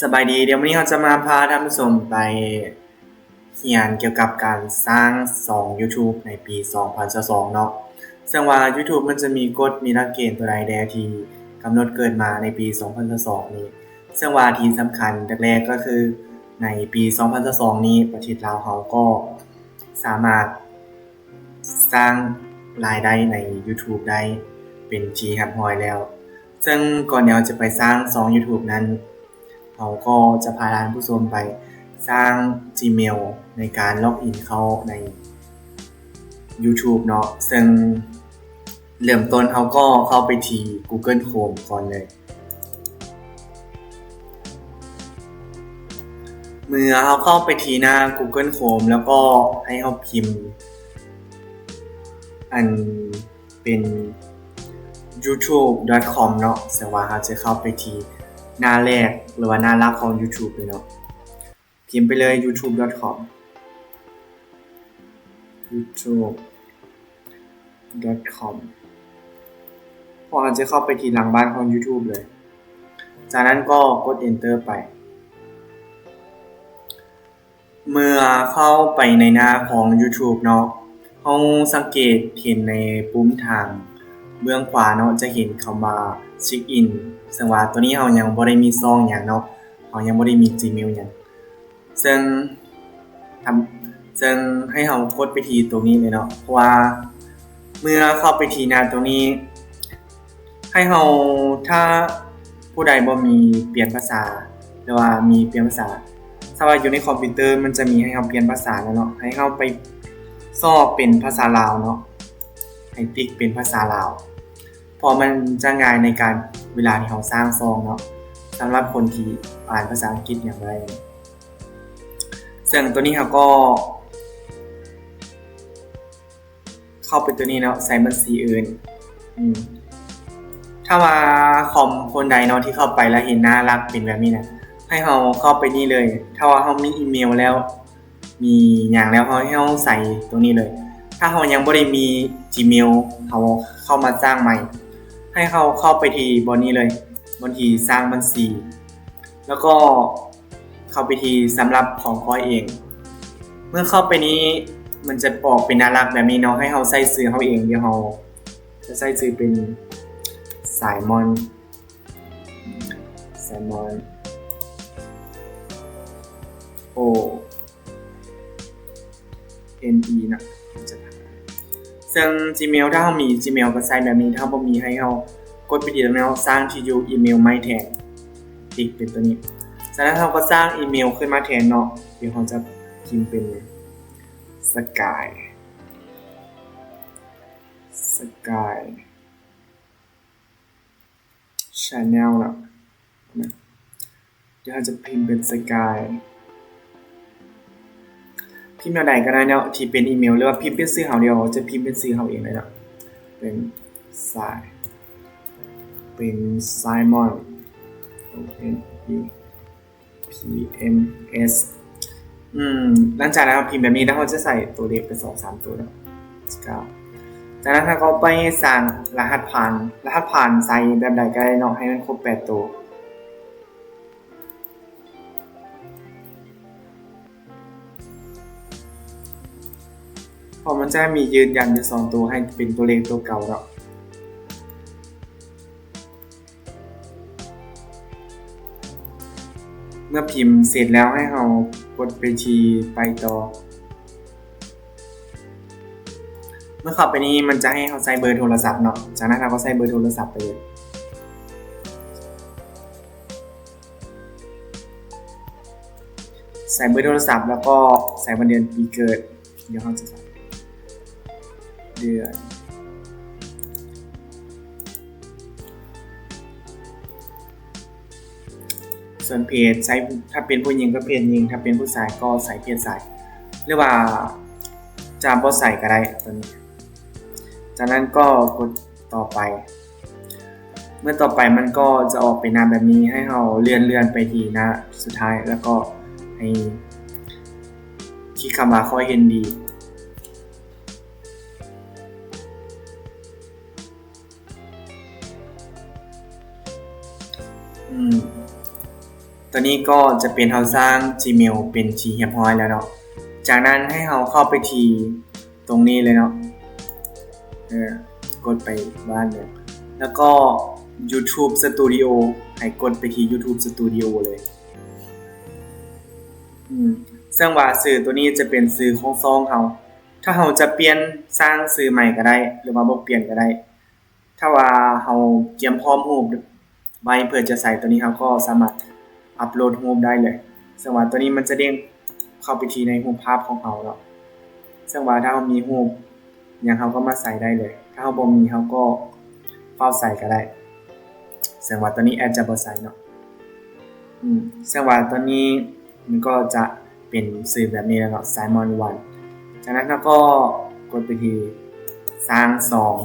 ສະບາຍດີ, ດຽວມື້ນີ້ເຮົາຈະມາພາທ່ານຜູ້ຊົມໄປຮຽນກ່ຽວກັບການສ້າງຊ່ອງ YouTube ໃນປີສອງພັນຊາວສອງເນາະ. ເຊິ່ງວ່າ YouTube ມັນຈະມີກົດ ມີຫຼັກເກນຕົວໃດແດ່ທີ່ກຳນົດເກີດມາໃນປີສອງພັນຊາວສອງນີ້. ເຊິ່ງວ່າທີ່ສຳຄັນແລກໆກໍຄື ໃນປີສອງພັນຊາວສອງນີ້ ປະເທດລາວເຮົາກໍສາມາດ ສ້າງລາຍໄດ້ໃນ YouTube ໄດ້ເປັນທີ່ຮຽບຮ້ອຍແລ້ວ. ເຊິ່ງກ່ອນທີ່ເຮົາຈະໄປສ້າງຊ່ອງ YouTube ນັ້ນ, ເຮົາກໍຈະພາທ່ານຜູ້ຊົມໄປສ້າງ Gmail ໃນການ log in ເຂົ້າໃນ YouTube ເນາະ. ເຊິ່ງເລີ່ມຕົ້ນເຮົາກໍເຂົ້າໄປທີ່ Google Chrome ກ່ອນເລີຍ. ເມື່ອເຮົາເຂົ້າໄປທີ່ໜ້າ Google Chrome ແລ້ວກໍໃຫ້ເຮົາພິມ ອັນເປັນ youtube.com ເນາະ, ເຊິ່ງວ່າເຮົາຈະເຂົ້າໄປທີ່ໜ້າແລກ ຫຼືວ່າໜ້າຫຼັກຂອງ YouTube ເລີຍເນາະ. ພິມໄປເລີຍ youtube.com youtube.com ພວກເຮົາຈະເຂົ້າໄປທີ່ຫຼັງບ້ານຂອງ YouTube ເລີຍ. ຈາກນັ້ນກໍກົດ Enter ໄປ. ເມື່ອເຂົ້າໄປໃນໜ້າຂອງ YouTube ເນາະ, ເຮົາສັງເກດເຫັນໃນປຸ່ມທາງເບື້ອງຂວາເນາະ, ຈະເຫັນຄຳວ່າ Sign in ເຊິ່ງວ່າໂຕນີ້ເຮົາຍັງບໍ່ໄດ້ມີຊ່ອງຫຍັງເນາະ, ເຮົາຍັງບໍ່ໄດ້ມີ Gmail ຫຍັງ. ເຊິ່ງ ທຳ ເຊິ່ງໃຫ້ເຮົາກົດໄປທີ່ຕົງນີ້ເລີຍເນາະ, ເພາະວ່າເມື່ອເຂົ້າໄປທີ່ໜ້າຕົງນີ້ ໃຫ້ເຮົາ ຖ້າຜູ້ໃດບໍ່ມີປ່ຽນພາສາ ຫຼືວ່າມີປ່ຽນພາສາ ຖ້າວ່າຢູ່ໃນຄອມພິວເຕີມັນຈະມີໃຫ້ເຮົາປ່ຽນພາສາແລ້ວເນາະ, ໃຫ້ເຮົາໄປຊອກເປັນພາສາລາວເນາະ, ໃຫ້ຕິກເປັນພາສາລາວ ເພາະມັນຈະງ່າຍໃນການເວລາທີ່ເຮົາສ້າງຊ່ອງເນາະ, ສຳລັບຄົນທີ່ອ່ານພາສາອັງກິດຫຍັງບໍ່ໄດ້. ເຊິ່ງຕົວນີ້ເຮົາກໍເຂົ້າໄປຕົວນີ້ເນາະ, ໃສ່ບັນຊີອື່ນ. ອືມ ຖ້າວ່າຄອມຄົນໃດເນາະທີ່ເຂົ້າໄປແລ້ວເຫັນໜ້າຫຼັກເປັນແບບນີ້ນະ, ໃຫ້ເຮົາເຂົ້າໄປນີ້ເລີຍ. ຖ້າວ່າເຮົາມີອີເມວແລ້ວ ມີຫຍັງແລ້ວ ເຮົາ ໃຫ້ເຮົາໃສ່ຕົວນີ້ເລີຍ. ຖ້າເຮົາຍັງບໍ່ໄດ້ມີ Gmail ເຮົາເຂົ້າມາສ້າງໃໝ່, ໃຫ້ເຮົາເຂົ້າໄປທີ່ບ່ອນນີ້ເລີຍ, ບ່ອນທີ່ສ້າງບັນຊີ ແລ້ວກໍເຂົ້າໄປທີ່ສຳລັບຂອງຂ້ອຍເອງ. ເມື່ອເຂົ້າໄປນີ້ ມັນຈະອອກເປັນໜ້າຫຼັກແບບນີ້ເນາະ, ໃຫ້ເຮົາໃສ່ຊື່ເຮົາເອງ. ດຽວເຮົາຈະໃສ່ຊື່ເປັນ Simon Simon O N E ເນາະ. ເຊິ່ງ Gmail ຖ້າເຮົາມີ Gmail ກໍໃສ່ແບບນີ້, ຖ້າເຮົາບໍ່ມີ ໃຫ້ເຮົາກົດໄປທີ່ຕົງນີ້ ເຮົາສ້າງທີ່ຢູ່ອີເມວໃໝ່ແທນ, ຕິກເປັນຕົວນີ້. ຈາກນັ້ນເຮົາກໍສ້າງອີເມວຂຶ້ນມາແທນເນາະ, ດຽວເຮົາຈະພິມເປັນ Sky Sky Channel ເນາະ. ດຽວເຮົາຈະພິມເປັນ Sky ພິມແນວໃດກໍໄດ້ເນາະ ທີ່ເປັນອີເມວ ຫຼືວ່າພິມເປັນຊື່ເຮົາ. ດຽວເຮົາຈະພິມເປັນຊື່ເຮົາເອງເລີຍເນາະ, ເປັນ Simon O N E P M S ອືມ ຫຼັງຈາກນັ້ນເຮົາພິມແບບນີ້ແລ້ວ ເຮົາຈະໃສ່ຕົວເລກໄປສອງສາມຕົວເນາະ. ຈາກນັ້ນເຮົາກໍໄປສ້າງລະຫັດຜ່ານ, ລະຫັດຜ່ານໃສ່ແບບໃດກໍໄດ້ເນາະ, ໃຫ້ມັນຄົບແປດໂຕ. ເພາະມັນຈະມີຢືນຢັນຢູ່ສອງໂຕ ໃຫ້ເປັນຕົວເລກໂຕເກົ່າເນາະ. ເມື່ອພິມເສັດແລ້ວ ໃຫ້ເຮົາກົດໄປທີ່ໄປຕໍ່. ເມື່ອເຂົ້າໄປນີ້ ມັນຈະໃຫ້ເຮົາໃສ່ເບີໂທລະສັບເນາະ, ຈາກນັ້ນເຮົາກໍໃສ່ເບີໂທລະສັບໄປເລີຍ. ໃສ່ເບີໂທລະສັບ ແລ້ວກໍໃສ່ວັນເດືອນປີເກີດ. ດຽວເຮົາຈະໃສ່ເດືອນ. ສ່ວນເພດ ໃຊ້ ຖ້າເປັນຜູ້ຍິງກໍເພດຍິງ, ຖ້າເປັນຜູ້ຊາຍກໍໃຊ້ເພດຊາຍ ຫຼືວ່າຈະບໍ່ໃສ່ກໍໄດ້ຕົວນີ້. ຈາກນັ້ນກໍກົດຕໍ່ໄປ. ເມື່ອຕໍ່ໄປມັນກໍຈະອອກເປັນໜ້າແບບນີ້, ໃຫ້ເຮົາເລື່ອນໆໄປທີ່ໜ້າສຸດທ້າຍ ແລ້ວກໍໃຫ້ຄລິກຄຳວ່າ ຂ້ອຍເຫັນດີ. ອືມ ຕ ຕອນນີ້ກໍຈະເປັນເຮົາສ້າງ Gmail ເປັນທີ່ຮຽບຮ້ອຍແລ້ວເນາະ. ຈາກນັ້ນໃຫ້ເຮົາເຂົ້າໄປທີ່ຕົງນີ້ເລີຍເນາະ. ເອີ ກົດໄປບ້ານເລີຍ ແລ້ວກໍ YouTube Studio ໃຫ້ກົດໄປທີ່ YouTube Studio ເລີຍ. ອືມ ເຊິ່ງວ່າຊື່ໂຕນີ້ຈະເປັນຊື່ຂອງຊ່ອງເຮົາ. ຖ້າເຮົາຈະປ່ຽນ ສ້າງຊື່ໃໝ່ກໍໄດ້ ຫຼືວ່າບໍ່ປ່ຽນກໍໄດ້. ຖ້າວ່າເຮົາກຽມພ້ອມຮູບໄວ້ເພື່ອຈະໃສ່ໂຕນີ້ ເຮົາກໍສາມາດອັບໂຫຼດຮູບໄດ້ເລີຍ. ເຊິ່ງວ່າໂຕນີ້ມັນຈະເດ້ງເຂົ້າໄປທີ່ໃນຮູບພາບຂອງເຮົາເນາະ. ເຊິ່ງວ່າຖ້າເຮົາມີຮູບຫຍັງ ເຮົາກໍມາໃສ່ໄດ້ເລີຍ. ຖ້າເຮົາບໍ່ມີ ເຮົາກໍຟ້າວໃສ່ກໍໄດ້. ເຊິ່ງວ່າຕອນນີ້ແອດຈະບໍ່ໃສ່ເນາະ. ອືມ ເຊິ່ງວ່າຕອນນີ້ມັນກໍຈະເປັນຊື່ແບບນີ້ແລ້ວເນາະ Simon One. ຈາກນັ້ນເຮົາກໍກົດໄປທີ່ສ້າງສອງ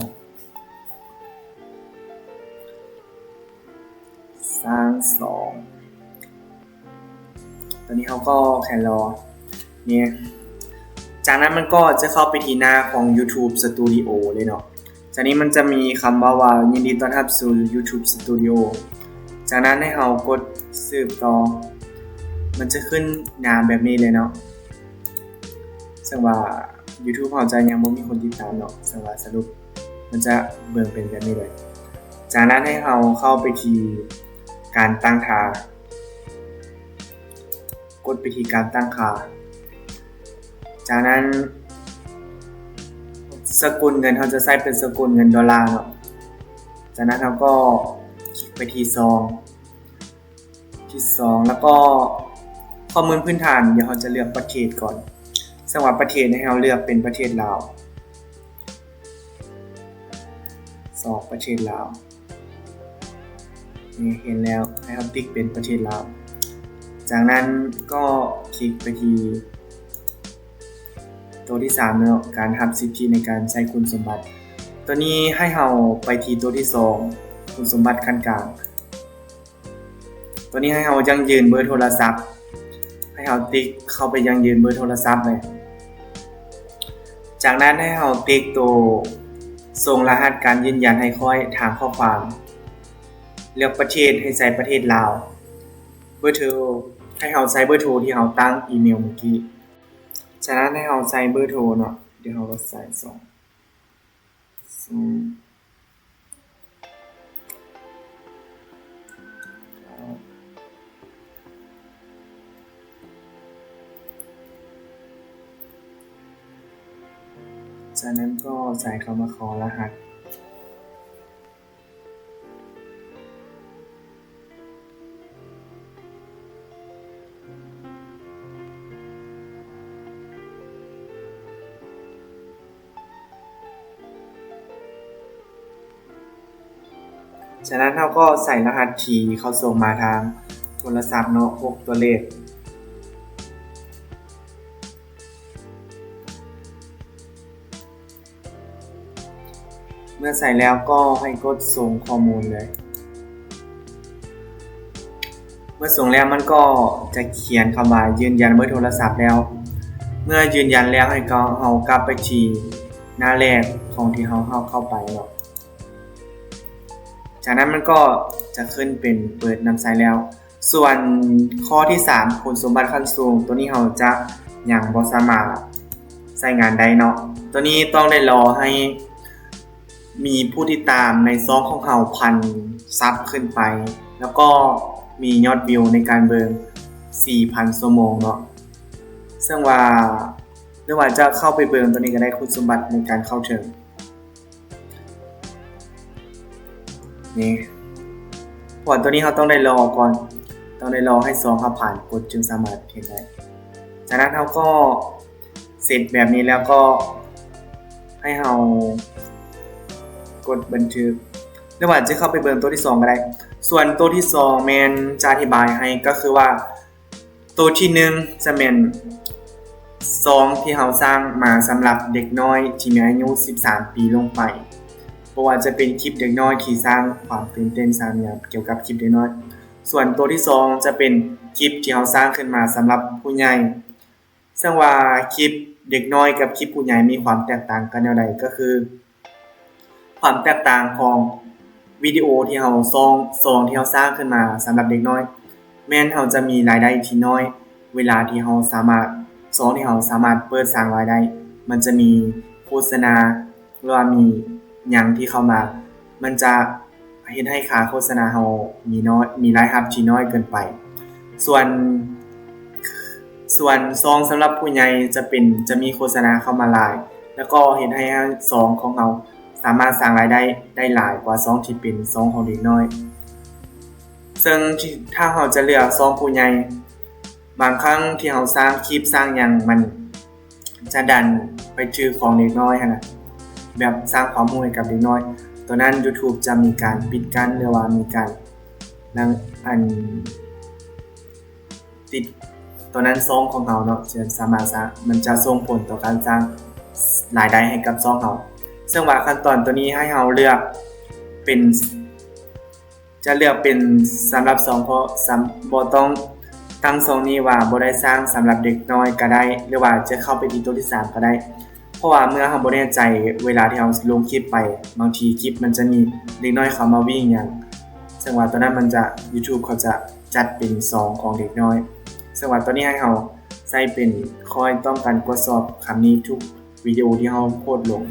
ສ້າງສອງ. ຕອນນີ້ເຮົາກໍແຄ່ລໍນີ້. ຈາກນັ້ນມັນກໍຈະເຂົ້າໄປທີ່ໜ້າຂອງ YouTube Studio ເລີຍເນາະ. ຈາກນີ້ມັນຈະມີຄຳເວົ້າວ່າ ຍິນດີຕ້ອນຮັບສູ່ YouTube Studio. ຈາກນັ້ນໃຫ້ເຮົາກົດສືບຕໍ່ ມັນຈະຂຶ້ນໜ້າແບບນີ້ເລີຍເນາະ. ເຊິ່ງວ່າ YouTube ເຮົາຈະຍັງບໍ່ມີຄົນຕິດຕາມເນາະ. ເຊິ່ງວ່າສະຫຼຸບມັນຈະເບິ່ງເປັນແບບນີ້ເລີຍ. ຈາກນັ້ນໃຫ້ເຮົາເຂົ້າໄປທີ່ການຕັ້ງຄ່າ. ກົດໄປທີ່ການຕັ້ງຄ່າ. ຈາກນັ້ນສະກຸນເງິນ ເຮົາຈະໃຊ້ເປັນສະກຸນເງິນໂດລາເນາະ. ຈາກນັ້ນເຮົາກໍຄລິກໄປທີ່ສອງ ທີ່ສອງ ແລ້ວກໍຂໍ້ມູນພື້ນຖານ ດຽວເຮົາຈະເລືອກປະເທດກ່ອນ. ເຊິ່ງວ່າປະເທດໃຫ້ເຮົາເລືອກເປັນປະເທດລາວ. ສອງ ປະເທດລາວ. ນີ້ເຫັນແລ້ວ ໃຫ້ເຮົາຕິກເປັນປະເທດລາວ. ຈາກນັ້ນກໍຄລິກໄປທີ່ໂຕທີສາມເນາະ ການຮັບສິດທິໃນການໃຊ້ຄຸນສົມບັດ. ໂຕນີ້ໃຫ້ເຮົາໄປທີ່ໂຕທີສອງ ຄຸນສົມບັດຂັ້ນກາງ. ໂຕນີ້ໃຫ້ເຮົາຢັ້ງຢືນເບີໂທລະສັບ. ໃຫ້ເຮົາຕິກເຂົ້າໄປຢັ້ງຢືນເບີໂທລະສັບເລີຍ. ຈາກນັ້ນໃຫ້ເຮົາຕິກໂຕສົ່ງລະຫັດການຢືນຢັນໃຫ້ຂ້ອຍທາງຂໍ້ຄວາມ. ເລືອກປະເທດໃຫ້ໃສ່ປະເທດລາວ. ເບີໂທ ໃຫ້ເຮົາໃສ່ເບີໂທທີ່ເຮົາຕັ້ງອີເມວມື້ກີ້. ຈາກນັ້ນໃຫ້ເຮົາໃສ່ເບີໂທເນາະ. ດຽວເຮົາກໍໃສ່ສອງ ສອງ ຈາກນັ້ນກໍໃສ່ຄຳວ່າຂໍລະຫັດ. ຈາກນັ້ນເຮົາກໍໃສ່ລະຫັດທີ່ເຂົາສົ່ງມາທາງໂທລະສັບເນາະ ຫົກຕົວເລກ. ເມື່ອໃສ່ແລ້ວກໍໃຫ້ກົດສົ່ງຂໍ້ມູນເລີຍ. ເມື່ອສົ່ງແລ້ວມັນກໍຈະຂຽນຄຳວ່າຢືນຢັນເບີໂທລະສັບແລ້ວ. ເມື່ອຢືນຢັນແລ້ວໃຫ້ເຮົາກັບໄປທີ່ໜ້າແລກຂອງທີ່ເຮົາເຂົ້າໄປເນາະ. ຈາກນັ້ນມັນກໍຈະຂຶ້ນເປັນເປີດນຳໃຊ້ແລ້ວ. ສ່ວນຂໍ້ທີສາມ ຄຸນສົມບັດຂັ້ນສູງ ໂຕນີ້ເຮົາຈະຍັງບໍ່ສາມາດໃຊ້ງານໄດ້ເນາະ. ໂຕນີ້ຕ້ອງໄດ້ລໍໃຫ້ມີຜູ້ຕິດຕາມໃນຊ່ອງຂອງເຮົາພັນຊັບຂຶ້ນໄປ ແລ້ວກໍມີຍອດວິວໃນການເບິ່ງສີ່ພັນຊົ່ວໂມງເນາະ. ເຊິ່ງວ່າ ຫຼືວ່າຈະເຂົ້າໄປເບິ່ງໂຕນີ້ກໍໄດ້ ຄຸນສົມບັດໃນການເຂົ້າເຖິງ. ນີ້ ເພາະວ່າໂຕນີ້ເຮົາຕ້ອງໄດ້ລໍກ່ອນ ຕ້ອງໄດ້ລໍໃຫ້ຊ່ອງເຮົາຜ່ານກົດຈຶ່ງສາມາດເຮັດໄດ້. ຈາກນັ້ນເຮົາກໍເສັດແບບນີ້ແລ້ວກໍໃຫ້ເຮົາກົດບັນທຶກ ຫຼືວ່າຈະເຂົ້າໄປເບິ່ງໂຕທີສອງກໍໄດ້. ສ່ວນໂຕທີສອງແມ່ນຈະອະທິບາຍໃຫ້ ກໍຄືວ່າ ໂຕທີໜຶ່ງຈະແມ່ນຊ່ອງທີ່ເຮົາສ້າງມາສຳລັບເດັກນ້ອຍທີ່ມີອາຍຸສິບສາມປີລົງໄປ, ບໍ່ວ່າຈະເປັນຄລິບເດັກນ້ອຍທີ່ສ້າງຄວາມຕື່ນເຕັ້ນສະຫຍາມກ່ຽວກັບຄລິບເດັກນ້ອຍ. ສ່ວນໂຕທີສອງຈະເປັນຄລິບທີ່ເຮົາສ້າງຂຶ້ນມາສຳລັບຜູ້ໃຫຍ່. ເຊິ່ງວ່າຄລິບເດັກນ້ອຍກັບຄລິບຜູ້ໃຫຍ່ມີຄວາມແຕກຕ່າງກັນແນວໃດ? ກໍຄື ຄວາມແຕກຕ່າງຂອງວິດີໂອທີ່ເຮົາສ້ອງ ຊ່ອງທີ່ເຮົາສ້າງຂຶ້ນມາສຳລັບເດັກນ້ອຍ ແມ່ນເຮົາຈະມີລາຍໄດ້ທີ່ນ້ອຍ ເວລາທີ່ເຮົາສາມາດ ຊ່ອງທີ່ເຮົາສາມາດເປີດສ້າງລາຍໄດ້ ມັນຈະມີໂຄສະນາ ຫຼືວ່າມີຫຍັງທີ່ເຂົ້າມາ ມັນຈະເຮັດໃຫ້ຄ່າໂຄສະນາເຮົາມີນ້ອຍ ມີລາຍຮັບທີ່ນ້ອຍເກີນໄປ. ສ່ວນ ສ່ວນຊ່ອງສຳລັບຜູ້ໃຫຍ່ຈະເປັນ ຈະມີໂຄສະນາເຂົ້າມາຫຼາຍ ແລ້ວກໍເຮັດໃຫ້ຊ່ອງຂອງເຮົາສາມາດສ້າງລາຍໄດ້ ໄດ້ຫຼາຍກວ່າຊ່ອງທີ່ເປັນຊ່ອງຂອງເດັກນ້ອຍ. ເຊິ່ງທີ່ ຖ້າເຮົາຈະເລືອກຊ່ອງຜູ້ໃຫຍ່ ບາງຄັ້ງທີ່ເຮົາສ້າງຄລິບສ້າງຫຍັງ ມັນຈະດັນໄປຖືກຂອງເດັກນ້ອຍຫັ້ນນະ ແບບສ້າງຄວາມຮູ້ໃຫ້ກັບເດັກນ້ອຍ ຕອນນັ້ນ YouTube ຈະມີການປິດກັ້ນ ຫຼືວ່າມີການ ອັນ ຕິດ ຕອນນັ້ນຊ່ອງຂອງເຮົາເນາະ ຈະສາມາດ ມັນຈະສົ່ງຜົນຕໍ່ການສ້າງລາຍໄດ້ໃຫ້ກັບຊ່ອງເຮົາ. ເຊິ່ງວ່າຂັ້ນຕອນຕົວນີ້ໃຫ້ເຮົາເລືອກເປັນ ຈະເລືອກເປັນສຳລັບຊ່ອງ ເພາະສຳ ບໍ່ຕ້ອງຕັ້ງຊ່ອງນີ້ວ່າບໍ່ໄດ້ສ້າງສຳລັບເດັກນ້ອຍກໍໄດ້ ຫຼືວ່າຈະເຂົ້າໄປທີ່ຕົວທີສາມກໍໄດ້ ເພາະວ່າເມື່ອເຮົາບໍ່ແນ່ໃຈ ເວລາທີ່ເຮົາລົງຄລິບໄປ ບາງທີຄລິບມັນຈະມີເດັກນ້ອຍເຂົ້າມາວິ່ງຫຍັງ ເຊິ່ງວ່າຕອນນັ້ນມັນຈະ YouTube ເຂົາຈະຈັດເປັນຊ່ອງຂອງເດັກນ້ອຍ. ເຊິ່ງວ່າຕອນນີ້ໃຫ້ເຮົາໃສ່ເປັນ ຂ້ອຍຕ້ອງການກວດສອບຄຳນີ້ທຸກ ວິດີໂອທີ່ເຮົາໂພສລົງ.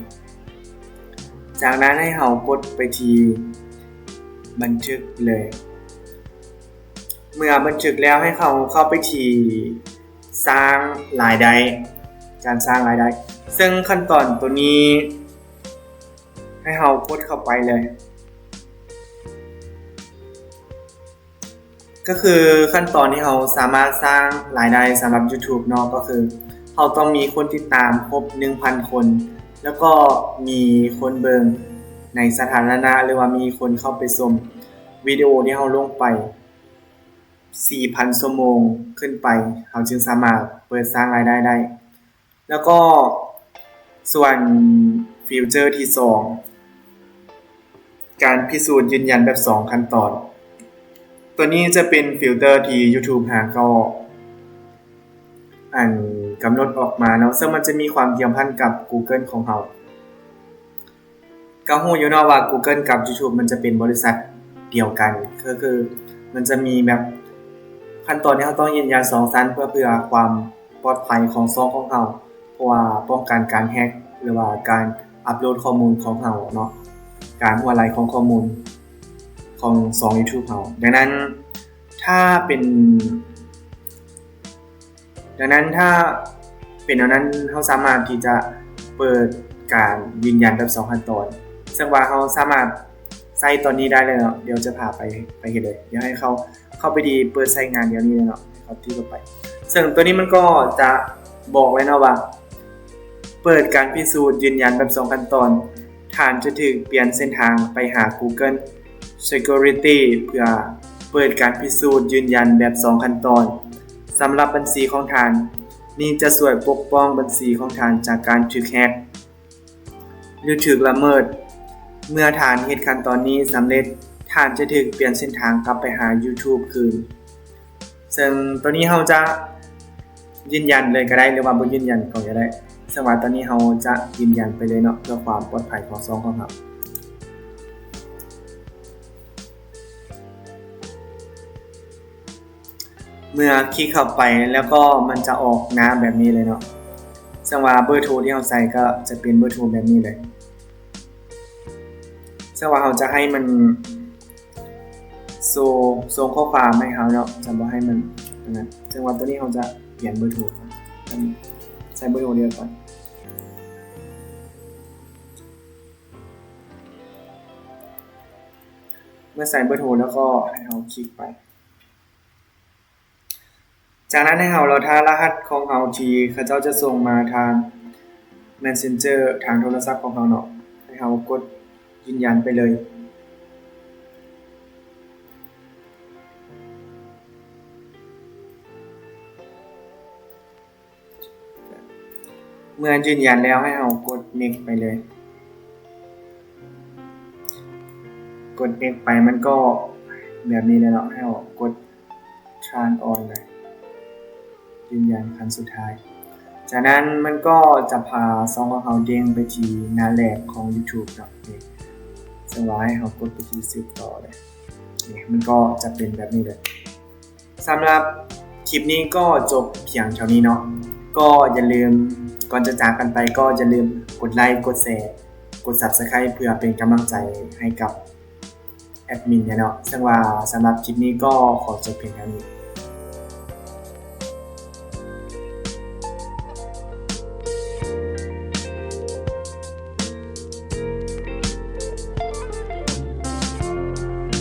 ຈາກນັ້ນໃຫ້ເຮົາກົດໄປທີ່ບັນທຶກເລີຍ. ເມື່ອບັນທຶກແລ້ວໃຫ້ເຮົາເຂົ້າໄປທີ່ສ້າງລາຍໄດ້ ການສ້າງລາຍໄດ້ ເຊິ່ງຂັ້ນຕອນຕົວນີ້ໃຫ້ເຮົາກົດເຂົ້າໄປເລີຍ. ກໍຄືຂັ້ນຕອນທີ່ເຮົາສາມາດສ້າງລາຍໄດ້ສຳລັບ YouTube ເນາະ ກໍຄືເຮົາຕ້ອງມີຄົນຕິດຕາມຄົບໜຶ່ງພັນຄົນ ແລ້ວກໍມີຄົນເບິ່ງໃນສາທາລະນະ ຫຼືວ່າມີຄົນເຂົ້າໄປຊົມວິດີໂອທີ່ເຮົາລົງໄປສີ່ພັນຊົ່ວໂມງຂຶ້ນໄປ ເຮົາຈຶ່ງສາມາດເປີດສ້າງລາຍໄດ້ໄດ້. ແລ້ວກໍສ່ວນຟີເຈີທີສອງ ການພິສູດຢືນຢັນແບບສອງຂັ້ນຕອນ ຕົວນີ້ຈະເປັນຟີເຈີທີ່ YouTube ຫາກໍ ອັນ ກຳນົດອອກມາເນາະ ເຊິ່ງມັນຈະມີຄວາມກ່ຽວພັນກັບ Google ຂອງເຮົາ. ກໍຮູ້ຢູ່ເນາະວ່າ Google ກັບ YouTube ມັນຈະເປັນບໍລິສັດດຽວກັນ ກໍຄືມັນຈະມີແບບຂັ້ນຕອນທີ່ເຮົາຕ້ອງຢືນຢັນສອງຊັ້ນ ເພື່ອ ເພື່ອຄວາມປອດໄພຂອງຊ່ອງຂອງເຮົາ ເພາະວ່າປ້ອງກັນການແຮັກ ຫຼືວ່າການອັບໂຫຼດຂໍ້ມູນຂອງເຮົາເນາະ ການຮົ່ວໄຫຼຂອງຂໍ້ມູນຂອງຊ່ອງ YouTube ເຮົາ. ດັ່ງນັ້ນ ຖ້າເປັນ ດັ່ງນັ້ນ ຖ້າເປັນແນວນັ້ນ ເຮົາສາມາດທີ່ຈະເປີດການຢືນຢັນແບບສອງຂັ້ນຕອນ ເຊິ່ງວ່າເຮົາສາມາດໃຊ້ຕອນນີ້ໄດ້ເລີຍເນາະ. ດຽວຈະພາໄປ ໄປເຮັດເລີຍ. ດຽວໃຫ້ເຂົ້າ ເຂົ້າໄປທີ່ເປີດໃຊ້ງານດຽວນີ້ເລີຍເນາະ. ເຂົ້າທີ່ເຂົ້າໄປ ເຊິ່ງຕົວນີ້ມັນກໍຈະບອກເລີຍເນາະວ່າ ເປີດການພິສູດຢືນຢັນແບບສອງຂັ້ນຕອນ. ທ່ານຈະຖືກປ່ຽນເສັ້ນທາງໄປຫາ Google Security ເພື່ອເປີດການພິສູດຢືນຢັນແບບສອງຂັ້ນຕອນສຳລັບບັນຊີຂອງທ່ານ. ນີ້ຈະຊ່ວຍປົກປ້ອງບັນຊີຂອງທ່ານຈາກການຖືກແຮັກ ຫຼື ຖືກລະເມີດ. ເມື່ອທ່ານເຮັດຂັ້ນຕອນນີ້ສຳເລັດ, ທ່ານຈະຖືກປ່ຽນເສັ້ນທາງກັບໄປຫາ YouTube ຄືນ. ເຊິ່ງໂຕນີ້ເຮົາຈະຢືນຢັນເລີຍກໍໄດ້ ຫຼືວ່າບໍ່ຢືນຢັນກໍໄດ້. ເຊິ່ງວ່າຕອນນີ້ເຮົາຈະຢືນຢັນໄປເລີຍເນາະ ເພື່ອຄວາມປອດໄພຂອງຊ່ອງຂອງເຮົາ. ເມື່ອຄລິກເຂົ້າໄປແລ້ວກໍມັນຈະອອກໜ້າແບບນີ້ເລີຍເນາະ. ເຊິ່ງວ່າເບີໂທທີ່ເຮົາໃສ່ກໍຈະເປັນເບີໂທແບບນີ້ເລີຍ. ເຊິ່ງວ່າເຮົາຈະໃຫ້ມັນ ໂຊ ສົ່ງຂໍ້ຄວາມໃຫ້ເຮົາເນາະ ຈະບໍ່ໃຫ້ມັນອັນນັ້ນ. ເຊິ່ງວ່າໂຕນີ້ເຮົາຈະປ່ຽນເບີໂທ ໃສ່ເບີໂທດຽວກ່ອນ. ເມື່ອໃສ່ເບີໂທແລ້ວກໍໃຫ້ເຮົາຄລິກໄປ. ຈາກນັ້ນໃຫ້ເຮົາລໍຖ້າລະຫັດຂອງເຮົາທີ່ເຂົາເຈົ້າຈະສົ່ງມາທາງ Messenger ທາງໂທລະສັບຂອງເຮົາເນາະ. ໃຫ້ເຮົາກົດຢືນຢັນໄປເລີຍ. ເມື່ອຢືນຢັນແລ້ວໃຫ້ເຮົາກົດ next ໄປເລີຍ. ກົດ next ໄປມັນກໍແບບນີ້ແຫຼະເນາະ. ໃຫ້ເຮົາກົດ turn on ເລີຍ. ຢືນຢັນຄັ້ງສຸດທ້າຍ. ຈາກນັ້ນມັນກໍຈະພາຊ່ອງຂອງເຮົາເດ້ງໄປທີ່ໜ້າແລກຂອງ YouTube ເນາະ. ເຊິ່ງວ່າໃຫ້ເຮົາກົດໄປທີ່ສືບຕໍ່ເລີຍ. ນີ້ ມັນກໍຈະເປັນແບບນີ້ເລີຍ. ສຳລັບຄລິບນີ້ກໍຈົບພຽງເທົ່ານີ້ເນາະ. ກໍຢ່າລືມ ກ່ອນຈະຈາກກັນໄປ ກໍຢ່າລືມກົດໄລ ກົດແຊ ກົດ Subscribe ເພື່ອເປັນກຳລັງໃຈໃຫ້ກັບແອດມິນແດ່ເນາະ. ເຊິ່ງວ່າສຳລັບຄລິບນີ້ກໍຂໍຈົບພຽງເທົ່ານີ້.